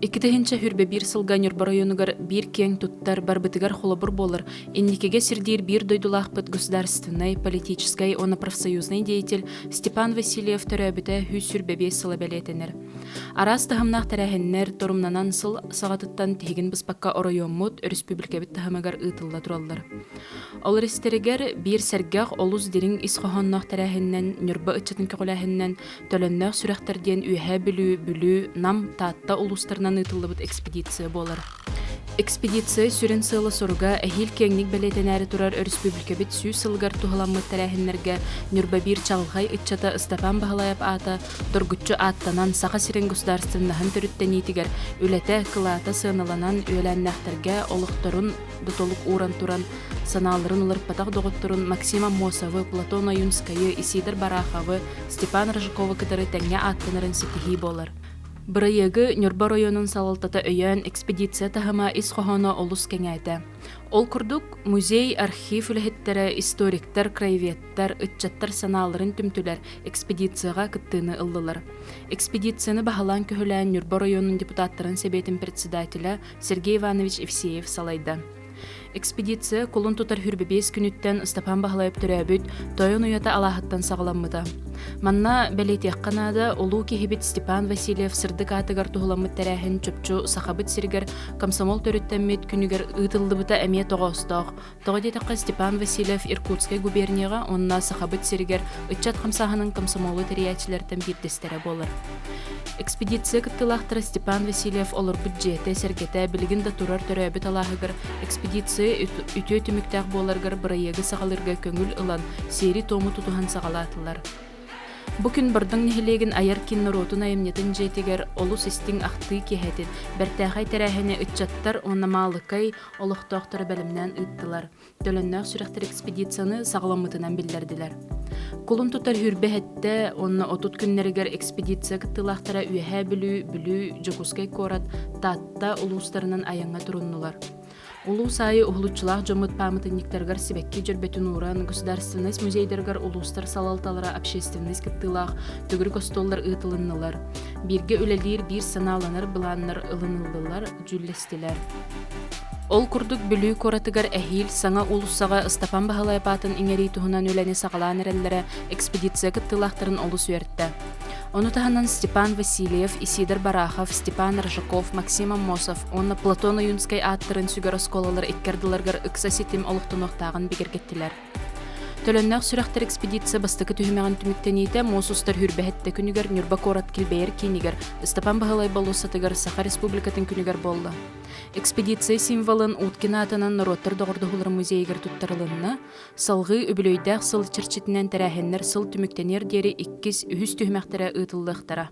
2021 сылга Ньурба оройуонугар биир киэҥ туттар, барбытыгар холобур буолар, инникигэ сирдиир биир дойдулаахпыт государственнай, политическай уонна профсоюзнай деятель Степан Васильев төрөөбүтэ 125 сыла бэлиэтэнэр. Араас таһымнаах тэрээһиннэр торумнанан сыл саҕатыттан тиһигин быспакка оройуоммут, өрөспүүбүлүкэбит таһымыгар ыытылла тураллар. Ол истэригэр биир сэргэх, олус дириҥ ис хоһоонноох тэрээһининэн Ньурба ыччатын көҕүлээһининэн Төлөннөөх сүрэхтэр диэн Үөһээ Бүлүү, Бүлүү, Нам, Таатта улуустарынан ыытыллыбыт экспедиция буолар. Экспедиция сүрүн сыала-соруга эһиил киэҥник бэлиэтэнээри турар өрөспүүбүлүкэбит 100 сылыгар туһаламмыт тэрээһиннэргэ Ньурба биир чаҕылхай ыччата Ыстапаан Баһылайап аата доргуччу ааттанан Саха сирин государственноһын төрүттэниитигэр үлэтэ, кылаата сыаналанан үөлээннээхтэргэ олохторун да толук ууран туран санааларын уларыппатах доҕотторун Максим Аммосовы, Платон Ойунскайы, Исидор Бараховы, Степан Рыжиковы кытары тэҥҥэ ааттанарын ситиһии буолар. Бырайыагы Ньурба оройуонун салалтата өйөөн экспедиция таһыма ис хоһооно олус кэҥээтэ. Ол курдук, музей, архив үлэһиттэрэ, историктар, краеведтар, ыччаттар санааларын түмтүлэр, экспедицияҕа кыттыыны ыллылар. Экспедицияны баһылаан-көһүлээн Ньурба оройуонун депутаттарын сэбиэтин председателэ Сергей Иванович Евсеев салайда. Экспедиция кулун тутар хүрбэбиэс күнүттэн Ыстапаан Баһылайап төрөөбүт Тойон уйата алааһыттан саҕаламмыта. Манна бэлиэтиэххэ наада, улуу киһибит Степан Васильев сырдык аатыгар туһуламмыт тэрээһин чопчу Сахабыт сиригэр комсомол төрүттэммит күнүгэр ыытыллыбыта эмиэ тоҕоостоох. Тоҕо диэтэххэ, Степан Васильев Иркутскай губернияҕа уонна Сахабыт сиригэр ыччат хамсааһынын комсомолу тэрийээччилэртэн биирдэстэрэ буолар. Экспедиция кыттыылаахтара Степан Васильев олорбут дьиэтэ, сэргэтэ билигин да турар төрөөбүт алааһыгар экспедиция үтүө түмүктээх буоларыгар бырайыагы саҕалыырга көҥүл ылан, сиэри-туому тутуһан саҕалаатылар. Бу күн Бордоҥ нэһилиэгин айар киин норуотун айымньытын дьиэтигэр олус истиҥ ахтыы киэһэтин, бэртээхэй тэрээһини ыччаттар уонна Маалыкай олохтоохторо бэлэмнээн ыыттылар. Төлөннөөх сүрэхтэр экспедицияны саҕаламмытынан биллэрдилэр. Кулун тутар хүрбэ эһэттэ уонна 30 күннэригэр экспедиция кыттыылаахтара Үөһээ Бүлүү, Бүлүү, Дьокуускай куорат, Таатта улуустарынан айаҥҥа туруннулар. Улуус аайы уһулуччулаах дьоммут пааматынньыктарыгар сибэкки дьөрбөтүн ууран, государственность музейдарыгар улуустар салалталара общественность кыттыылаах төгүрүк остуоллар ыытылыннылар. Бииргэ үлэлиир биир санааланар былааннар ылыныллылар, дьүүллэстилэр. Ол курдук Бүлүү куоратыгар эһиил саҥа уулуссаҕа Ыстапаан Баһылайап аатын иҥэрии туһунан үлэни саҕалаан эрэллэрэ экспедиция кыттыылаахтарын олус үөртэ. Ону таһынан Степан Васильев, Исидор Барахов, Степан Рожаков, Максим Аммосов уонна Платон Ойунскай ааттарын сүгэр оскуолалар икки ардыларыгар ыкса ситим олохтонуохтааҕын бигэргэттилэр. Төлөннөөх сүрэхтэр экспедиция бастакы түһүмэҕин түмүктэниитэ муус устар хүрбэһэттэ күнүгэр Ньурба куорат килбэйэр киинигэр Ыстапаан Баһылай болуоссатыгар Саха Республикатын күнүгэр буолла. Экспедиция символын Уткин аатынан норуоттар доҕордоһууларын музейыгар туттарылынна. Салҕыы үбүлүөйдээх сыл чэрчитинэн тэрээһиннэр сыл түмүктэниэр диэри иккис, үһүс түһүмэхтэрэ ыытыллыахтара.